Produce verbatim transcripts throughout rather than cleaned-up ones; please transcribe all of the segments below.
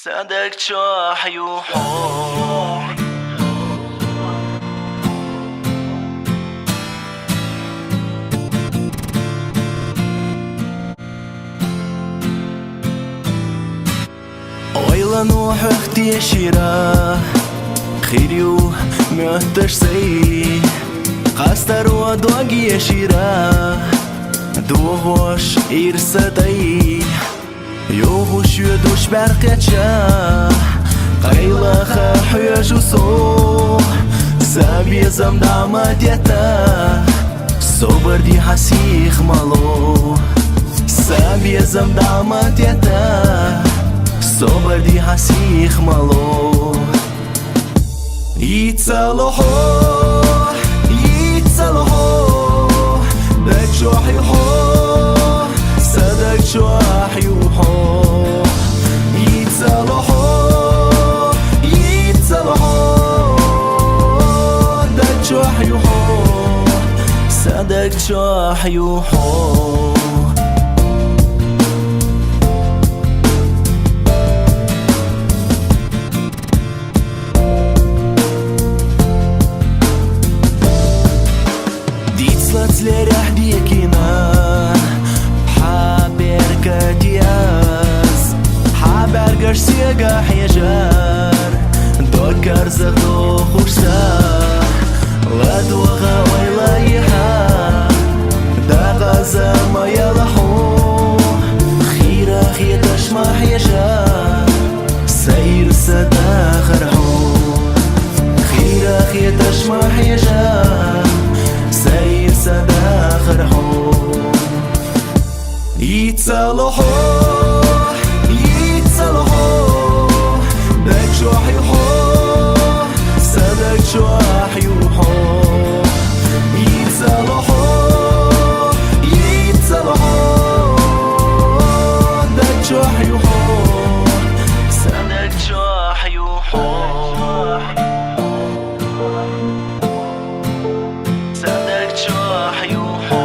Са даг чохь ю хьо. Ойла нохьах тешира, хир ю мотташ сай. Къастаро дог ешира, догӀуш ирса тӀай. ЙогӀуш йоьдуш бӀаьрг кхеча, къайлаха хьоьжу со. Сан безам дӀа ма детта, собар де хьан сих мало. Сан безам дӀа ма детта, собар де хьан сих мало. Ийцала хьо, ийцала хьо, даг чохь ю хьо, сан даг чохь ю хьо. Ийцала хьо, ийцала хьо, даг чохь ю хьо, сан даг чохь ю хьо. Дицлац лерехь декина, хьан беркате аз, хьан бӀаьргаш соьга хьежар, дог карзах дохуш са. ЛадогӀа ойла йихьа, дакъаза ма яла хьо, хира хеташ ма хьежа. Сайр са дахар хьо, хира хеташ ма хьежа, сайр са дахар хьо. Ийцала хьо, ийцала хьо, даг чохь ю хьо, сан даг чохь ю хьо. Ийцала хьо, ийцала хьо, даг чохь ю хьо, сан даг чохь ю хьо. Сан даг чохь ю хьо.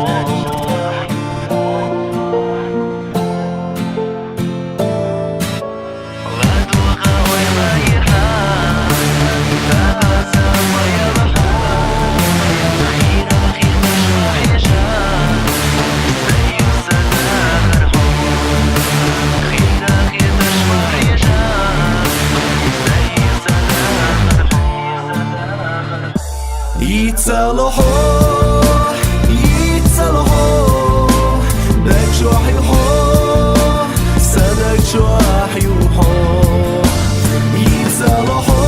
Ийцала хьо, ийцала хьо, даг чохь ю хьо, сан даг чохь ю хьо. Ийцала хьо,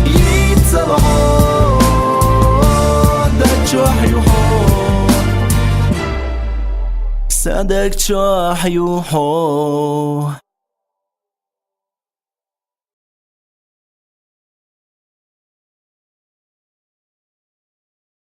ийцала хьо, даг чохь ю хьо, сан даг чохь ю хьо.